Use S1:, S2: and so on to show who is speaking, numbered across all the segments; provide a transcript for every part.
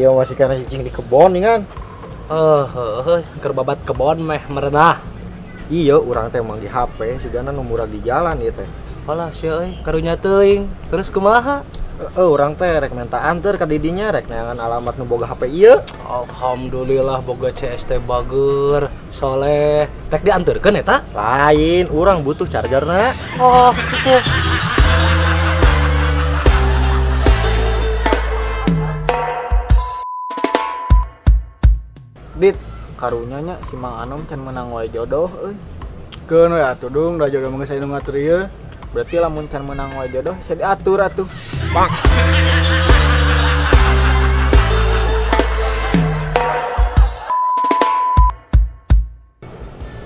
S1: Iya masih kena cicing di kebon nih kan.
S2: Heuh, keur babat kebon meh merenah.
S1: Iya, urang teh emang di HP, sigana nu murag di jalan ieu teh.
S2: Alah sia euy, karunya teuing. Terus kumaha?
S1: Urang teh rek menta anter ka didinya, rek neangan alamat nu boga HP ieu.
S2: Alhamdulillah boga CS teh bager, soleh. Rek dianterkeun eta?
S1: Lain, urang butuh chargerna.
S2: Oh, gitu.
S3: Dit, karunya nya si Mang Anom can menang wae jodoh euy.
S4: Keun we atuh dung, da jodoh mah geus aya nu ngatur ieu.
S3: Berarti lamun can menang wae jodoh bisa diatur atuh.
S1: Bang.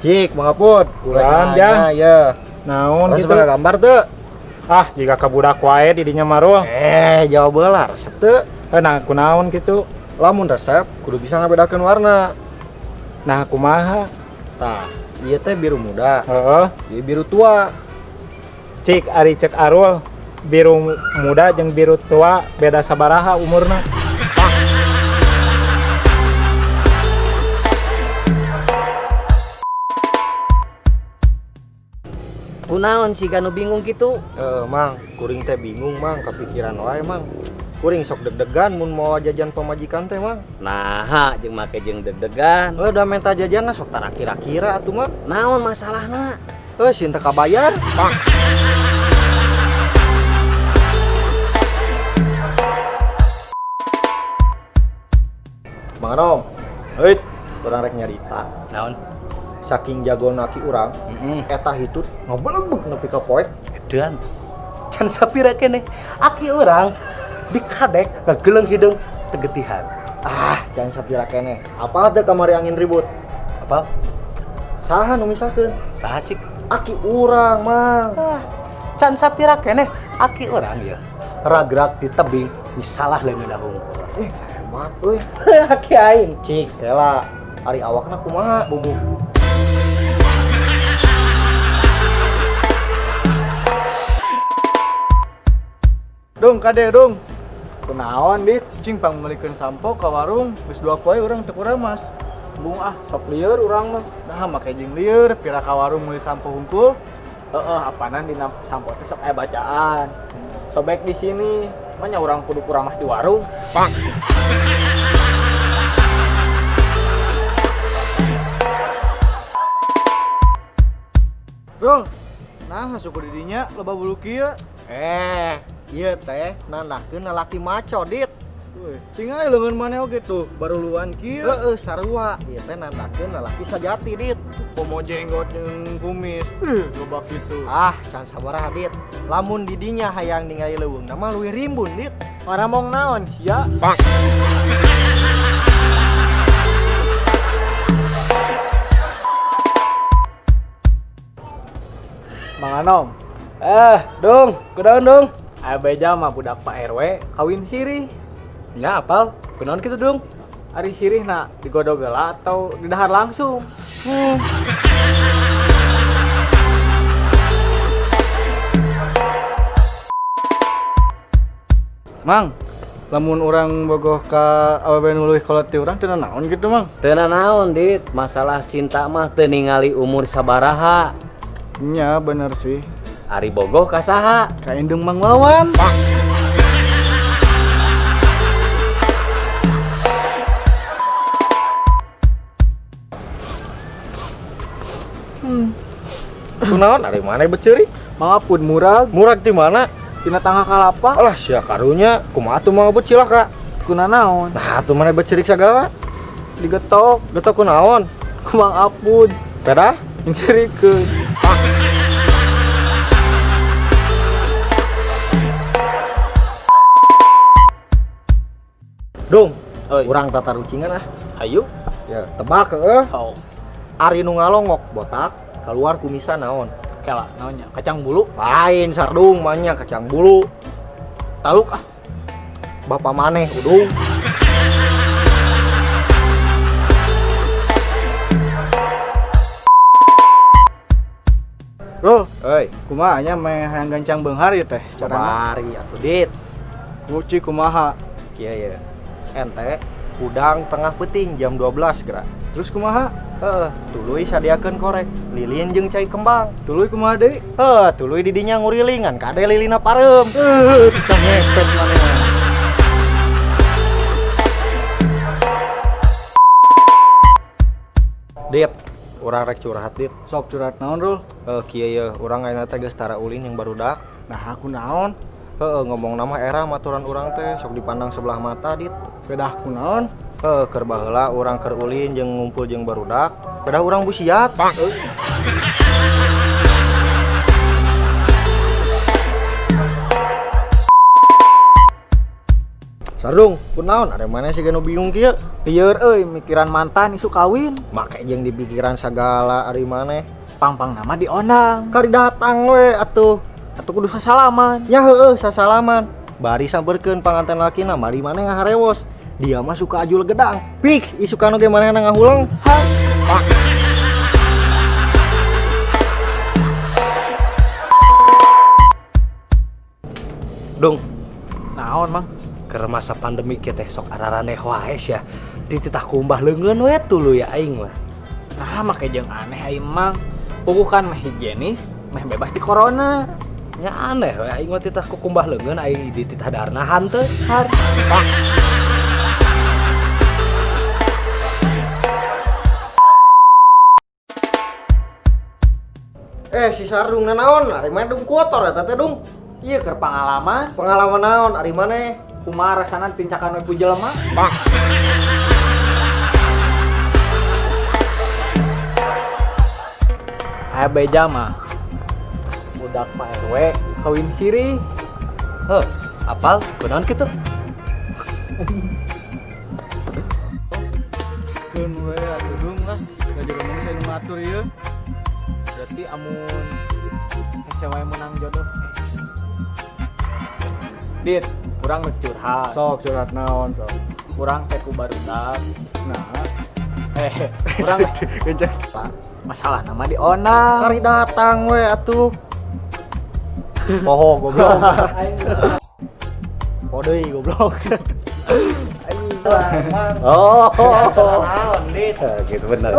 S1: Cik, Mang Aput,
S5: Ulan,
S1: nanya
S5: Jang.
S1: ya.
S5: Naon
S1: Resep
S5: gitu?
S1: boga gambar teu?
S5: Ah, jika kabudak wae di dinya marul.
S1: Jawab heula, resep teu?
S5: Nah, kunaon gitu?
S1: Lamun resep kudu bisa ngabedakeun warna.
S5: Nah, kumaha?
S1: Tah, ieu teh biru muda,
S5: Heeh.
S1: ieu biru tua.
S5: Cik ari cek Arul, biru muda jeung biru tua beda sabaraha umurna?
S6: Kunaon sih nu bingung gitu?
S1: Mang, kuring teh bingung, Mang, kepikiran wae, Mang. Kuring sok deg-degan mun mau jajan pamajikan teh, Mang.
S6: Nah, jeung make jeung deg-degan.
S1: Udah minta jajan sok tarakira-kira atuh, Mang.
S6: Naon masalahna?
S1: Sieun teu kabayar. Bang. Mang Anom,
S4: Euy,
S1: urang rek nyarita.
S2: Naon?
S1: Saking jagona aki urang,
S2: Heeh.
S1: eta hitut ngabeleg nepi ka poek.
S2: Edan. Can sapira keneh aki urang dikadek ngageleng hideung tegetihan.
S1: Ah, jangan sapira keneh. Apal teu kamari angin ribut?
S2: Apa?
S1: Saha nu misalkeun?
S2: Saha cik?
S1: Aki urang, Mang.
S2: Ah, can sapira keneh aki urang ya. Ragrak di tebing misalah leungeunna hungkul.
S1: Hebat euy.
S2: Aki aing.
S1: Cik, kela ari awakna kumaha?
S2: Bubuk.
S4: Dung kade dung.
S3: Kunaon, Dit?
S4: Cing pangmeulikeun sampo ka warung, geus dua poe urang teu kuramas.
S3: Bung ah, sok lieur urang mah.
S4: Nah, make jeung lieur, pira ka warung meuli sampo hungkul.
S3: Heeh, apanan dina sampo teh sok aya bacaan. Sobek di sini, mah nya urang kudu kuramas di warung.
S1: Bang.
S4: Rul, nah suku didinya loba bulu kieu.
S1: Ieu teh nandakeun lalaki maco, Dit.
S4: Wih, tinggal leungeun maneh oge tuh, baruluan kieu.
S1: Heeh, sarua. Ieu teh nandakeun lalaki sajati, Dit.
S4: Komo jenggot jeung kumis. Loba kitu.
S1: Ah, can sabaraha, Dit. Lamun didinya hayang ningali leuweungna mah leuwih rimbun, Dit.
S3: Ngaramong naon sia?
S1: Bang.
S3: Mang Anom,
S2: Dong, kunaon dong?
S3: aya beja mah budak Pak RW kawin sirih.
S2: Nya apal? Kunaon kitu dong?
S3: Ari sirihna digodog heula atau didahar langsung?
S4: Mang, lamun urang bogoh ka awewe nu leuwih kolot ti urang teu naon gitu, Mang?
S6: Teu naon, Dit. Masalah cinta mah teu ningali umur sabaraha.
S4: Nya bener sih.
S6: Ari bogoh ka saha?
S4: Ka indung Mang Wawan.
S1: Kunaon ari maneh beceurik?
S3: Mang Apud murag
S1: Murag ti mana?
S3: tina tangga kalapa.
S1: Alah sia karunya, kumaha atuh Mang Apud cilaka?
S3: Kuna naon?
S1: Nah, atuh maneh beceurik sagala.
S3: Digetok
S1: Getok kunaon?
S3: ku Mang Apud
S1: Pedah?
S3: nyerikeun.
S1: Dung,
S3: Oi.
S1: urang tata rucingan ah.
S3: Ayo.
S1: Ya, tebak heeh.
S3: Oh,
S1: Ari nu ngalongok botak keluar kumisa naon?
S3: kela naonnya? Kacang bulu,
S1: Lain sardung manya kacang bulu.
S3: taluk ah.
S1: Bapak maneh udung.
S4: Rul,
S1: Euy,
S4: kumaha nya meh hayang gancang beunghar ieu teh carana?
S1: sabari atuh Dit.
S4: Kuci kumaha?
S1: Kieu ye. Ente hudang tengah peuting jam 12 geura.
S4: Terus kumaha?
S1: Heeh, tuluy sadiakeun korek, lilin jeung cai kembang.
S4: Tuluy kumaha deui?
S1: Heuh, tuluy di dinya ngurilingan kade lilina pareum.
S4: Tukang ngepet maneh mah.
S1: Dit, urang rek curhat, Dit.
S4: Sok curhat naon, Rul?
S1: Heuh, kieu ye, urang ayeuna teh geus tara ulin jeung barudak.
S4: Nah, aku naon?
S1: Heeh, ngomong nama era maturan urang teh sok dipandang sebelah mata, Dit.
S4: Pedah ku naon?
S1: Heuh, keur baheula urang keur ulin jeung ngumpul jeung barudak, pedah urang busiat. Sardung, kunaon? Ada mana sih nu bingung kieu?
S3: Lieur euy mikiran mantan isu kawin.
S1: Make jeung dipikiran sagala ari maneh.
S3: Pang-pang nama diondang.
S1: Kari datang we atuh.
S3: Atuh kudu sasalaman.
S1: Ya heueuh sasalaman. Bari sampeurkeun panganten lalakina mari maneh ngaharewos. Dia mah suka ajul gedang. Fix isukan oge manehna ngahuleng.
S2: Dung,
S3: Naon, Mang?
S2: keur masa pandemi kieu teh sok araraneh wae sia. Dititah kumbah leungeun we tuluy aing mah.
S3: Nah, make jeung aneh aing Mang. Puguh kan meh higienis, meh bebas di corona.
S2: Nya aneh we aing mah titah kukumbah leungeun aing dititah darnahan teh.
S3: Har.
S1: Si Sardung nanaon? Ari maneh dung kotor eta teh dung.
S3: Ieu keur pangalaman.
S1: Pengalaman naon ari maneh?
S3: Kumaha rasana tincakan we ku jelema? Aya beja mah. Budak Pak RW kawin siri.
S2: Heuh, apal kunaon kitu?
S4: Keun we atuh Dung lah. Da jero maneh saya nu ngatur ieu.
S3: Berarti amun hese wae menang jodoh. Dit, urang rek curhat.
S4: Sok curhat naon sok.
S3: Urang teh ku barudak.
S4: Nah,
S3: Urang
S4: kenceng.
S3: masalah nama diondang.
S1: Kari datang we atuh. Poho goblok. Poho deui goblok.
S6: Oh, naon, Dit? Gitu bener.